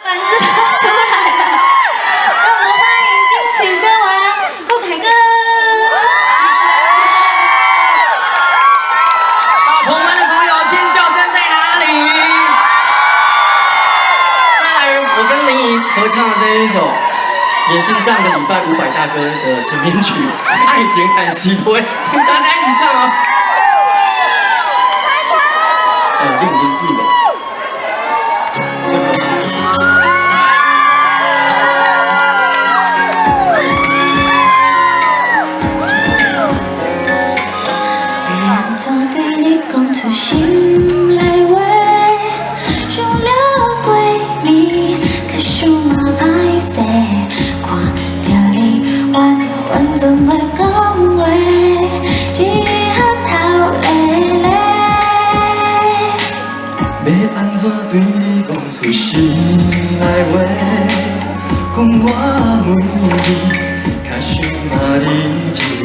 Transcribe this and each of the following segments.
粉絲都出來了，讓我們歡迎金曲歌王富凱哥。大鵬灣的朋友，尖叫聲在哪裡？再來，我跟林怡合唱的這一首，也是上個禮拜伍佰大哥的成名曲《愛情牽絲批》，大家一起唱哦。哎，你有啉水無？欲按怎對你講出心內話？想了過暝，可想嘛歹勢。看著你，我就完全袂講話，只好頭咧咧。欲按怎對你講出心內話？講我每日較想嘛你一个，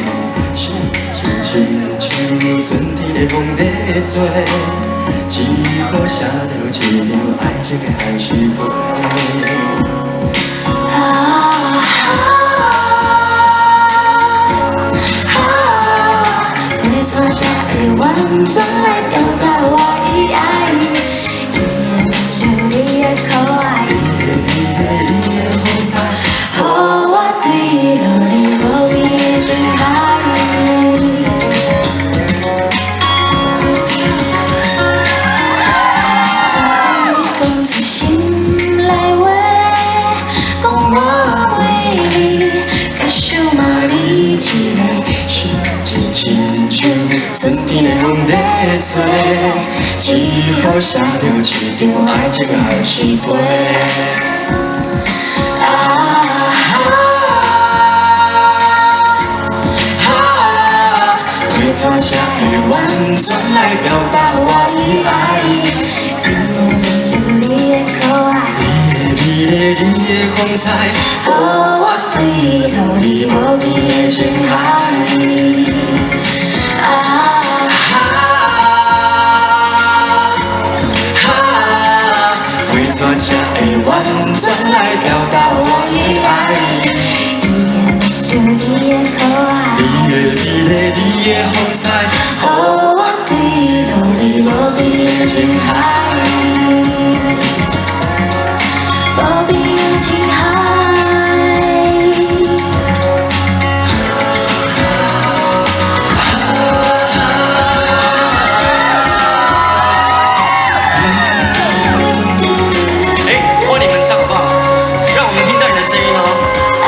心情親像春天的風在吹，只好寫著一張愛情的牽絲批。啊啊！批纸才會完全來表達我的愛，你的溫柔，你的可愛，你的美麗，你的風采，予我墜落你無邊的情海。怎對你講出心內話？講我為你，較想嘛你一個，心情親像春天的風在吹，只好寫著一張愛情的牽絲批。啊啊，批纸才会完全來表達我的愛。你的溫柔，你的可愛，你的美麗，你的風采，予我墜落你無邊的情海。啊！啊，批紙才會完全來表達我的愛。你的溫柔，你的可愛，你的美麗，你的風采，予我墜落你無邊的情海。無邊的情海。哎，換你們唱好不好？讓我們聽到你的聲音哦。啊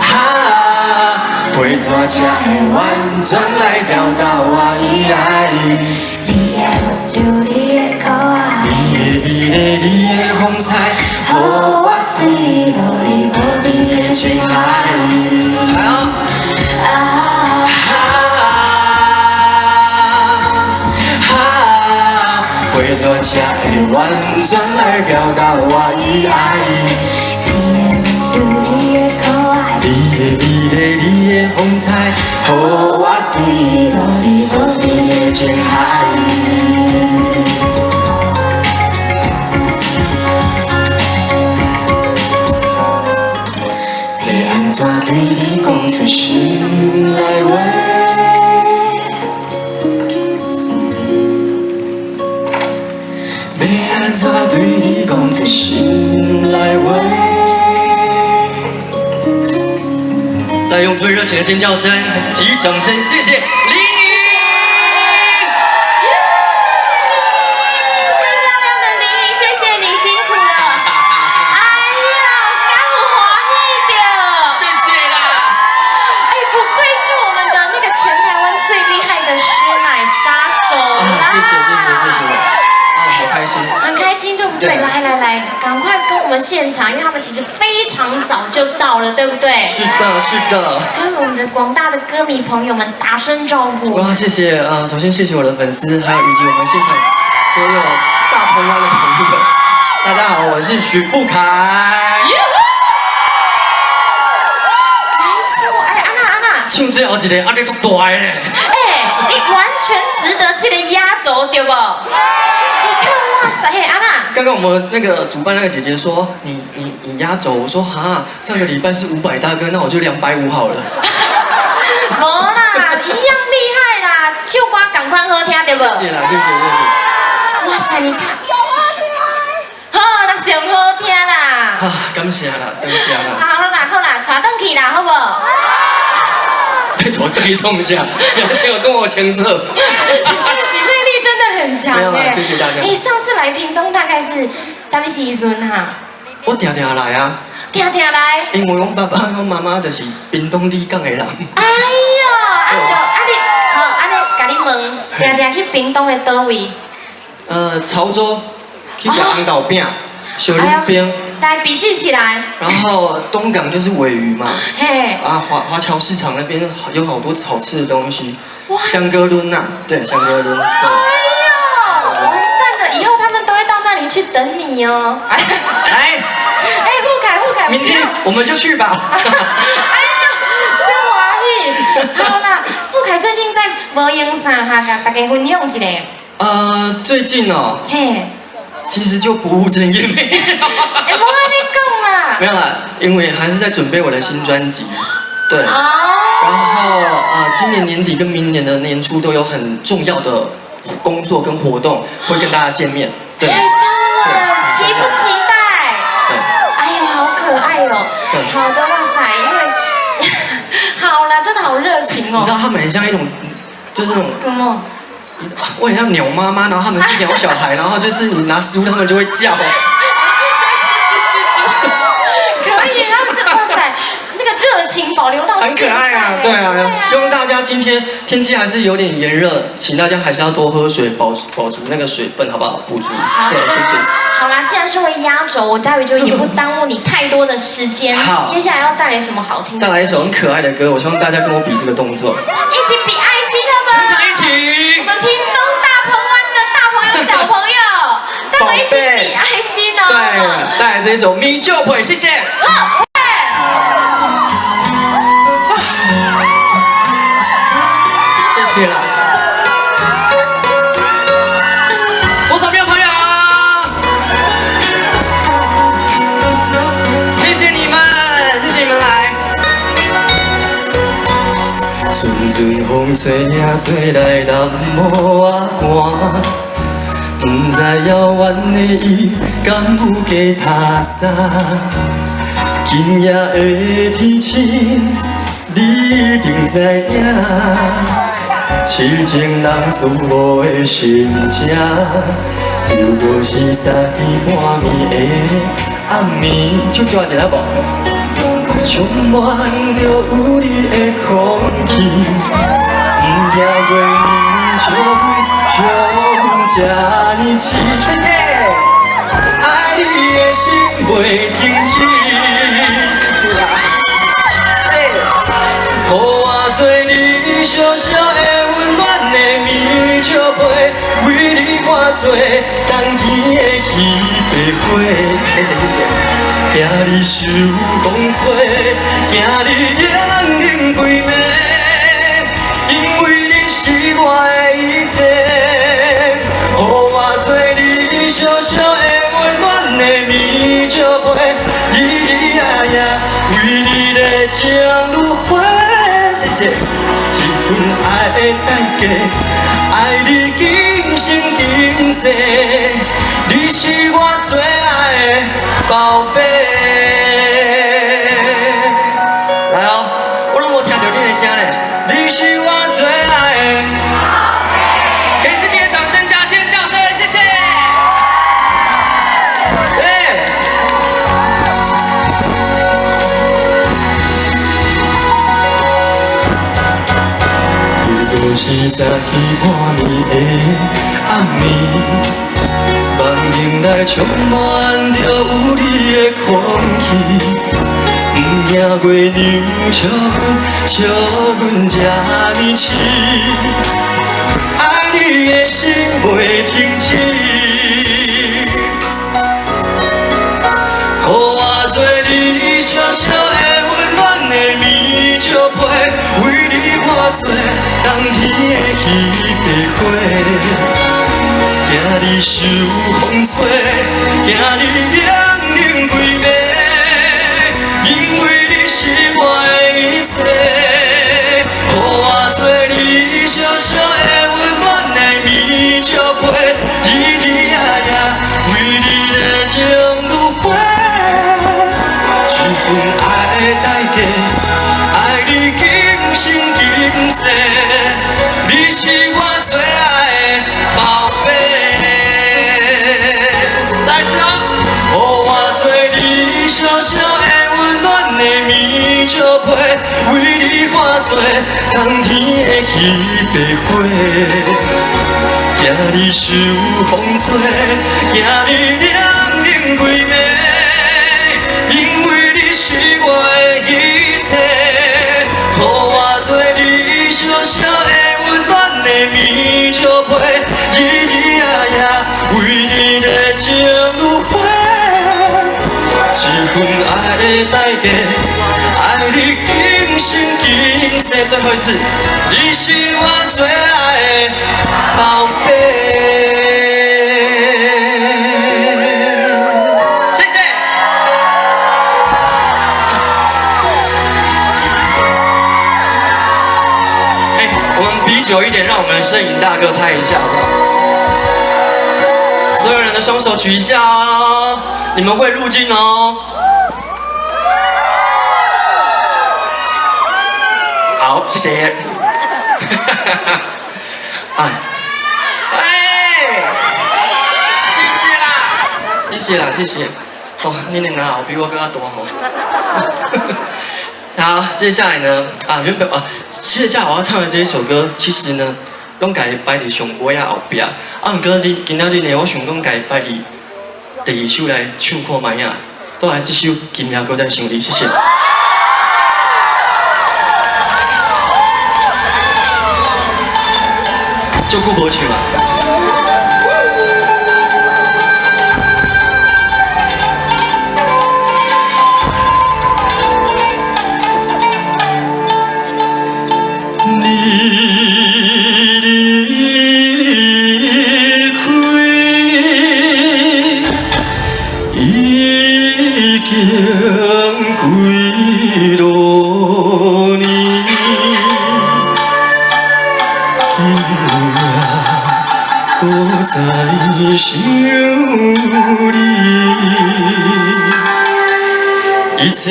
啊，批紙才會完全來表達我的愛。你的溫柔，你的可愛，你的美麗，你的風采，予我墜落你無邊的情海。來哦。啊！啊，批紙才會完全來表達我的愛。你的溫柔，你的可愛，你的美麗，你的風采，予我墜落你無邊的情海。欲按怎對你講出心內話？欲按怎對你講出心內話？再用最熱情的尖叫聲及掌聲，謝謝林怡。謝謝你，最漂亮的林怡，謝謝你辛苦了。哎呀，敢有歡喜著？謝謝啦。哎，不愧是我們的那個全台灣最厲害的師奶殺手啦！啊，謝謝謝謝謝謝。啊，好開心。很開心，對不對？對來來來，趕快跟我們現場，因為他們其實非常早就到了，對不對？是的，是的。跟我們的廣大的歌迷朋友們打聲招呼。哇，謝謝啊！首先謝謝我的粉絲，還有以及我們現場所有大鵬灣的朋友。大家好，我是許富凱。沒錯，哎，阿娜阿娜，唱最後一個壓力足大的咧。哎，你完全值得這個壓軸，對不？你看，塞，嘿，按怎？剛剛我們那個主辦那個姐姐說，你壓軸，我說哈，上個禮拜是500大哥，那我就250好了。無啦，一樣厲害啦，唱歌仝款好聽對無？謝謝啦，謝謝謝謝。哇塞，你看，好啦，上好聽啦。啊，感謝啦，感謝啦。好啦好啦，帶轉去啦，好無？被我對沖一下，表現有跟我前奏。你魅力真的很強。沒有啦，謝謝大家。哎，上次來屏東大概是啥物時陣哈？我定定來啊。定定來。因為阮爸爸、阮媽媽就是屏東里港的人。哎喲，啊就啊你好，按呢共你問，定定去屏東的佗位？潮州去食紅豆餅、小冷冰。來筆記起來。然後東港就是鮪魚嘛。嘿。啊，華僑市場那邊有好多好吃的東西。哇。香格倫吶，對，香格倫。對。哎呦，完蛋了，以後他們都會到那裡去等你哦。來。哎，富凱，富凱。明天我們就去吧。哎呦，真歡喜。好啦，富凱最近在無閒啥哈，共大家分享一下。最近哦。嘿。其實就不務正業沒有。哎，無按呢講啦。沒有啦，因為還是在準備我的新專輯，對。哦。然後啊，今年年底跟明年的年初都有很重要的工作跟活動會跟大家見面。對。太棒了，期不期待？對。哎呦，好可愛哦。對。好的，哇塞，因為好啦，真的好熱情哦。你知道他們很像一種，就是那種。什麼？我很像鳥媽媽，然後他們是鳥小孩，然後就是你拿食物，他們就會叫。可以，他們這哇塞，那個熱情保留到很可愛啊，對啊，希望大家今天天氣還是有點炎熱，請大家還是要多喝水，保足那個水分，好不好？補足。對，謝謝。好啦，既然是為壓軸，我待會就也不耽誤你太多的時間。好，接下來要帶來什麼好聽的？帶來一首很可愛的歌，我希望大家跟我比這個動作。一起比愛心，好不好？全場一起。我們屏東大鵬灣的大朋友、小朋友，大家一起比愛心哦。對，帶來這一首《米酒配》，謝謝。好。謝謝啦。左手邊朋友，謝謝你們，謝謝你們來。陣陣風吹呀吹來淡薄仔寒，毋知遙遠的伊敢有加拍捎。今夜的天晴，你一定知影。痴情人思慕的心情，猶閣是三更半暝的暗暝，唱歌一下無？充滿著有你的空氣，毋驚月娘笑阮，笑阮這呢痴。謝謝。愛你的心袂停止。謝謝啦。予我做你小小的溫暖的棉笑被，為你化做冬天的彼白花。謝謝謝謝。驚你受風吹，驚你冷冷規暝，因為你是我的一切。予我做你小小的溫暖的棉笑被，日日夜夜為你熱情如火。謝謝。這份愛的代價，愛你今生今世，你是我最愛的寶貝。來哦，我攏無聽著你的聲咧。你是我最愛的。給自己的掌聲加尖叫聲，謝謝。對。又是三更半暝的暗暝，梦境內充滿著有你的空氣，毋驚月娘笑阮，笑阮這呢痴，愛你的心袂停止。予我做你小小的溫暖的棉笑被，為你化做冬天的彼白花。驚你受風吹，驚你冷冷規暝，因為你是我的一切，予我做你小小的溫暖的棉石被，日日夜夜為你熱情如火，這份愛的代價，愛你今生今世，你是我最愛的寶貝。再一次哦，予我做你小小的溫暖的棉石被，為你化做冬天的彼白花，驚你受風吹，驚你冷冷規暝，因為你是我的一切，予我做你小小的溫暖的棉石被，日日夜夜為你熱情如火，這份愛的代價，愛你今生今世。最後一次，你是我最愛的寶貝。謝謝。哎，我們比久一點，讓我們的攝影大哥拍一下，好不好？所有人的雙手舉一下哦，你們會入鏡哦。好，謝謝。哎，哎，謝謝啦，謝謝啦，謝謝。哦，你的拿比我更加多哦。好，接下來呢？啊，原本啊，接下來我要唱的這一首歌，其實呢，攏共伊擺佇上尾仔後壁。啊，毋過你今仔日呢，我想講共伊擺佇第二首來唱看覓仔。帶來這首《今夜閣再想你》，謝謝。足久無唱啊！你離開已經幾落年，今夜閣再想你，一切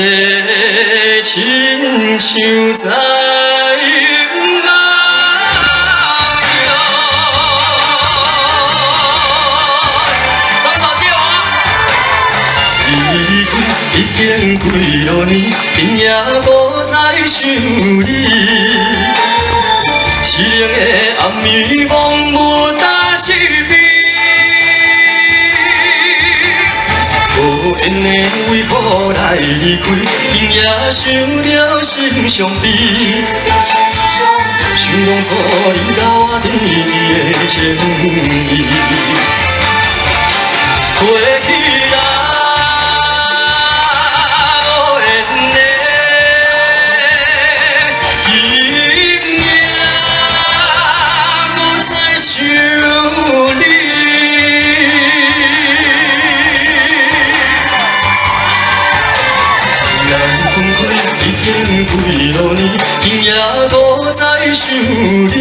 親像在夢中。雙手借我。離開已經幾落年，今夜閣再想你。淒冷的暗暝，梦无担心悲。無緣的為何來離開？今夜想著心傷悲。想當初你佮我甜蜜的情意，過去啦，無緣的，今夜閣再想你。咱分開已經幾落年，今夜閣再想你，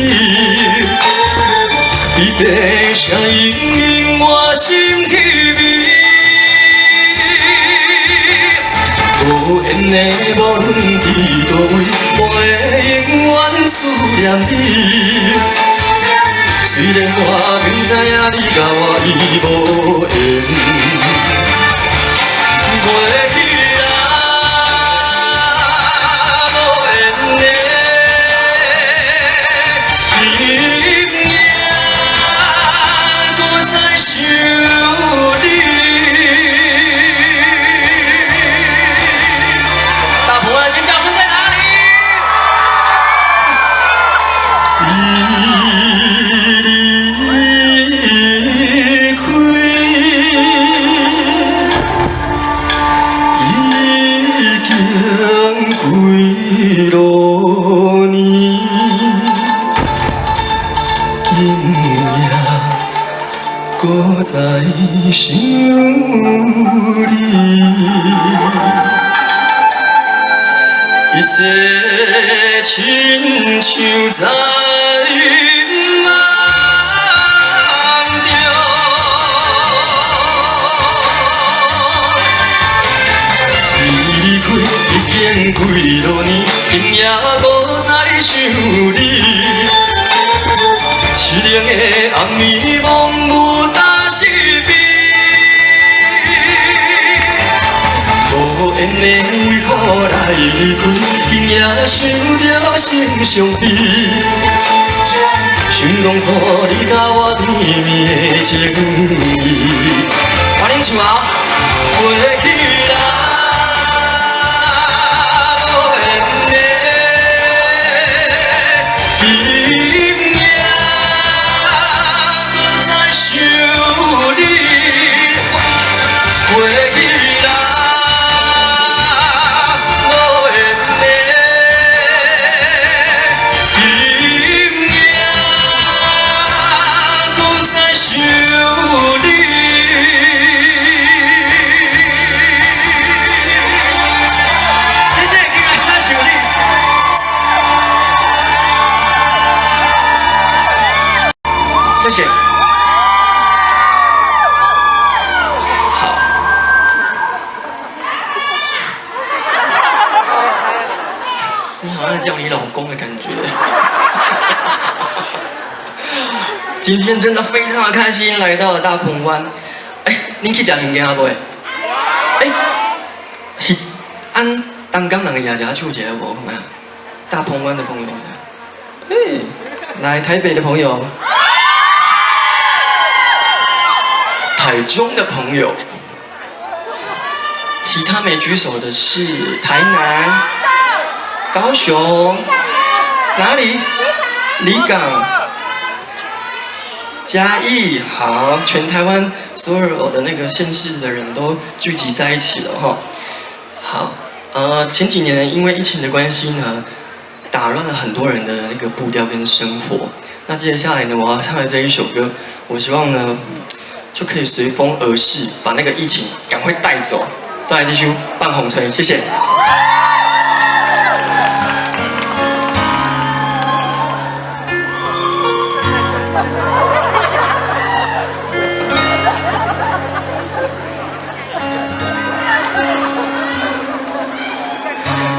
悲悲聲音令我心稀微。無緣的，無論佇佗位，我會永遠思念你。雖然我明知影你佮我已無緣，過去啦，無緣的，今夜閣再想你。大埔的尖叫聲在哪裡？你離開。想你，一切親像在夢中。你離開已經幾落年，今夜閣再想你。淒冷的暗暝，梦有担是悲。無緣的為何來離開？今夜想著心傷悲。想當初你佮我甜蜜的情意，歡迎唱啊！飛起來，無緣的，今夜閣再想你。飛起來，無緣的，今夜閣再想你。謝謝，今日再想你。謝謝。好。你好像叫你老公的感覺。今天真的非常的開心，來到了大鵬灣。哎，你去食物件無？哎，是按東港人的也食手一下無？看覓？大鵬灣的朋友，哎，來台北的朋友，台中的朋友，其他沒舉手的是台南、高雄，哪裡？里港、嘉義，好，全台灣所有的那個縣市的人都聚集在一起了哈。好，前幾年因為疫情的關係呢，打亂了很多人的那個步調跟生活。那接下來呢，我要唱的這一首歌，我希望呢就可以隨風而逝，把那個疫情趕快帶走。再來繼續放風吹，謝謝。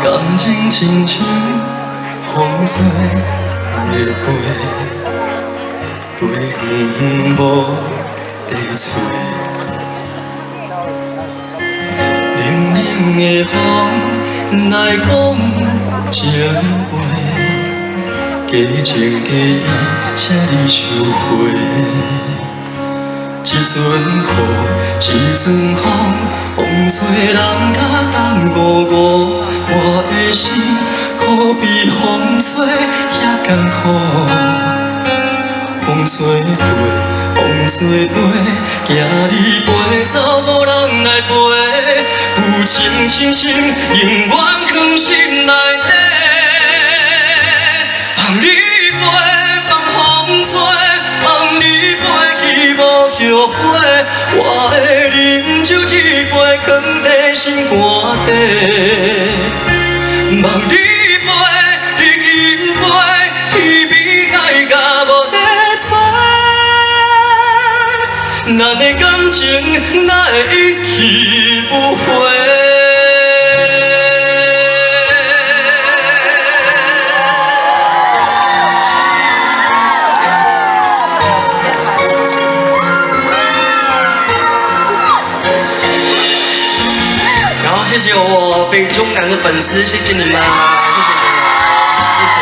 感情親像風吹的飛，飛遠遠無地找。冷冷的風來講情話，假情假意，請你收回。一陣雨，一陣風，風吹人甲淡糊糊。我的心可比風吹遐艱苦。風吹飛，風吹飛，惊你飛走無人來陪。舊情深深，永遠藏心內底。放你飛，放風吹，放你飛去無後悔。我會啉酒一杯，藏在心肝底。望你飛，你緊飛，天邊海角無得找。咱的感情哪會一去不回？然後謝謝我北中南的粉絲，謝謝你們，謝謝你們，謝謝。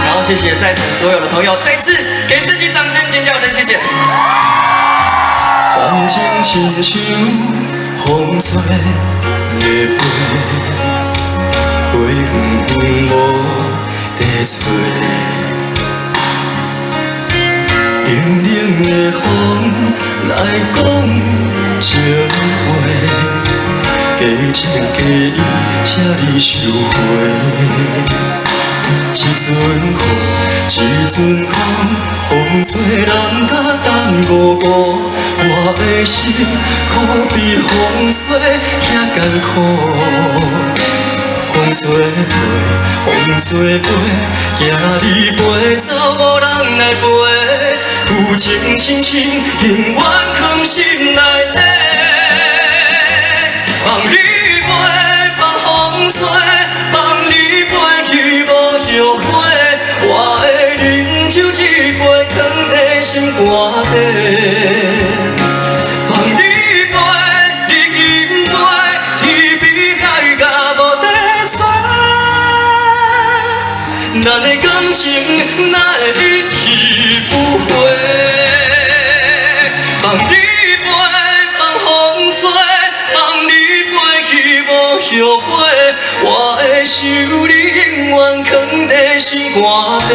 然後謝謝在場所有的朋友，再次給自己掌聲、尖叫聲，謝謝。感情親像風吹的飛，飛遠遠無地找。冷冷的風來講情話，假情假意，請你收回。一一陣雨，一陣風，風吹南甲淡糊糊，我的心苦比風吹遐艱苦。風吹飛，風吹飛，驚你飛走無人來陪。舊情深深，永遠藏心內底。放你飛，放風吹，放你飛去無後悔。我會啉酒一杯，囥佇心肝底。放你飛，你緊飛，天比海角無得找。咱的感情哪會一去不回？放你飛，放風吹，放你飛去無後悔。我會想你永遠囥佇心肝底。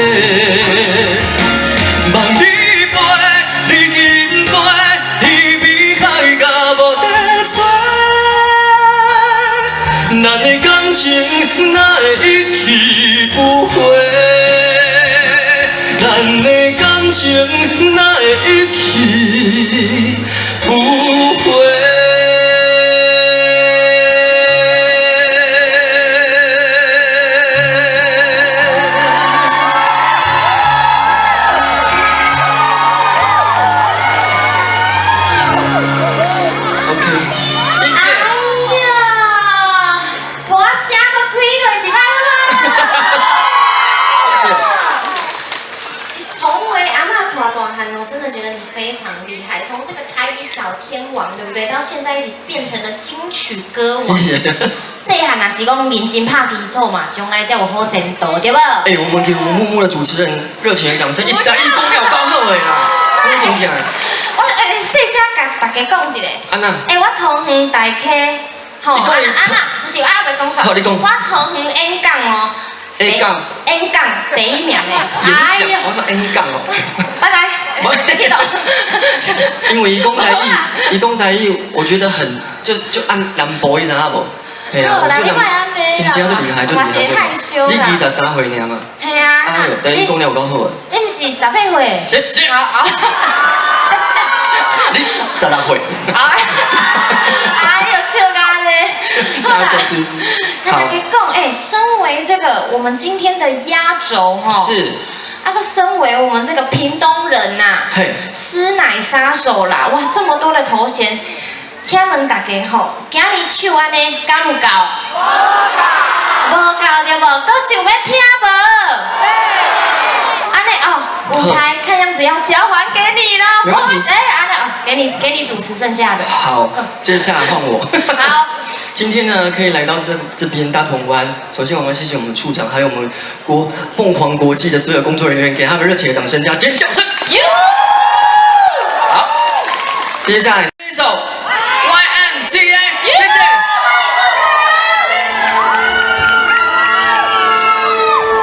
放你飛，你緊飛，天比海角無得找。咱的感情哪會一去不回？咱的感情哪會一去不回？ OK，謝謝。哎呀，破聲閣吹落一擺啦！謝謝。同為阿嬤帶大漢，我真的覺得你非常厲害。從這個台語小天王，對不對？到現在已經變成了金曲歌王。謝謝。細漢若是講認真拍基礎嘛，將來才有好前途，對無？哎，我們給我們木木的主持人熱情的掌聲，一台語講了夠好的啦，講真正。我哎，細聲共大家講一下。按怎？哎，我桃園大溪，吼，你講啊啊，毋是，我還袂講煞。好，你講。我桃園演講哦。演講。演講第一名呢。演講，我說演講哦。拜拜。聽到。因為伊講台語，伊講台語，我覺得很就按南部，你知影無？嘿啊，我就真正足厲害，足厲害。你23歲爾嘛？嘿啊。哎呦，台語講了有夠好的。你毋是18歲？謝謝。好，好。謝謝。你16歲。哎呦，笑甲呢。好啦。跟大家講，哎，身為這個我們今天的壓軸哈。是。啊，閣身為我們這個屏東人吶，師奶殺手啦，哇，這麼多的頭銜，請問大家吼，今日手按呢敢有夠？無夠，無夠對無？閣想欲聽無？按呢哦，舞台看樣子要交還給你了，沒問題。哎，按呢哦，給你主持剩下的。好，接下來換我。好。今天呢，可以來到這邊大鵬灣。首先，我們謝謝我們處長，還有我們國鳳凰國際的所有工作人員，給他們熱情的掌聲加尖叫聲。好，接下來這一首 YMCA，謝謝。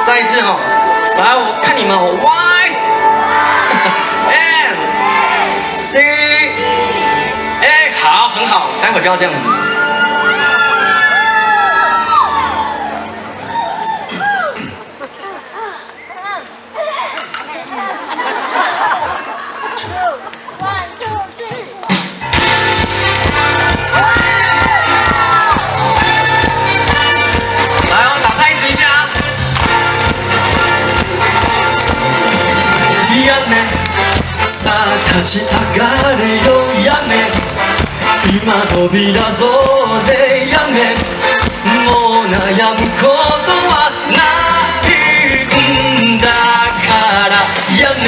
再一次哦，來，我看你們哦，Y M C A，好，很好，待會就要這樣子。立ち上がれよやめ今飛び出そうぜやめもう悩むことはないんだからやめ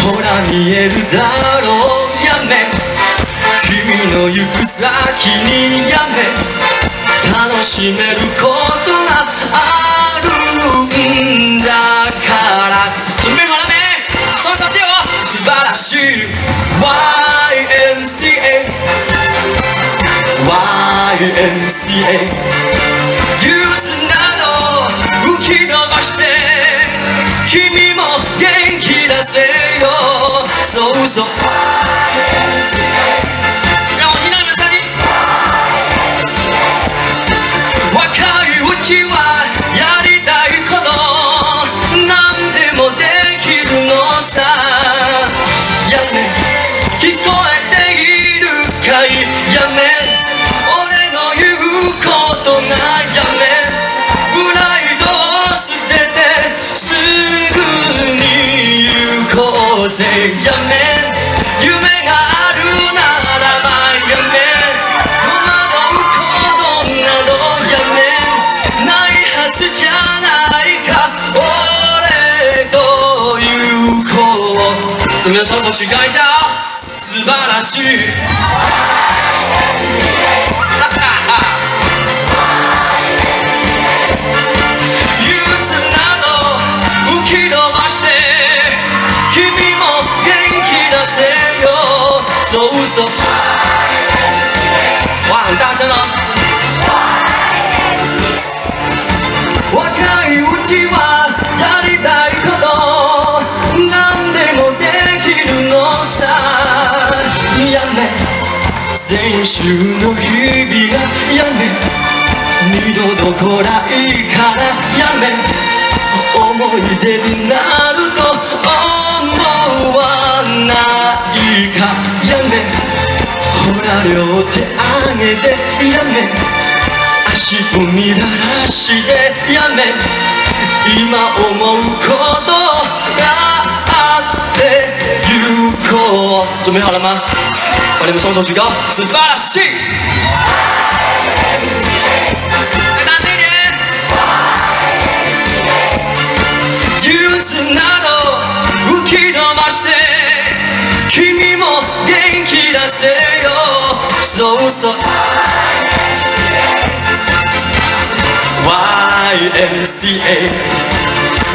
ほら見えるだろうやめ君の行く先にやめ楽しめることがあるんだから準備好了沒？雙手借我。素晴らしい YMCA YMCA 憂鬱なの吹き飛ばして君も元気出せよそうそう YMCA 讓我聽到你們聲音。若いうちはやりたいこと們的雙手舉高一下啊！素晴らしい。哈哈哈。憂鬱など吹き飛ばして君も元気出せよ。そうそう。哇，很大聲哦！若いうちはやりたいこと何でもできるのさ。やめ先週の日々がやめ二度と来ないからやめ思い出になると思わないか。やめほら両手上げてやめ足踏み鳴らしてやめ今思うことがあって行こう。準備好了嗎？把你們雙手舉高，素晴らしい！再大聲一點！憂鬱など吹き飛ばして君も元気出せよ。そうそう YMCA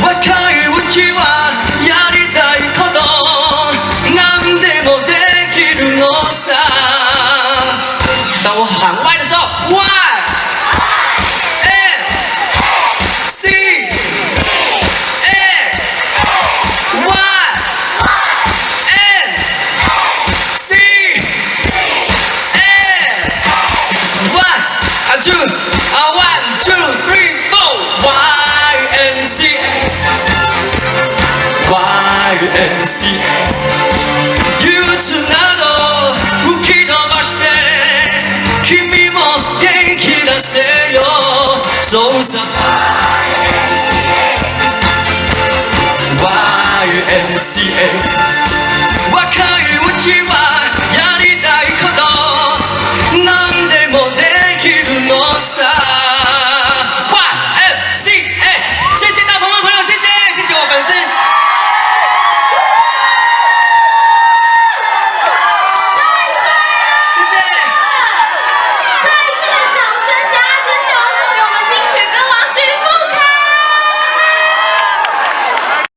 若いうちは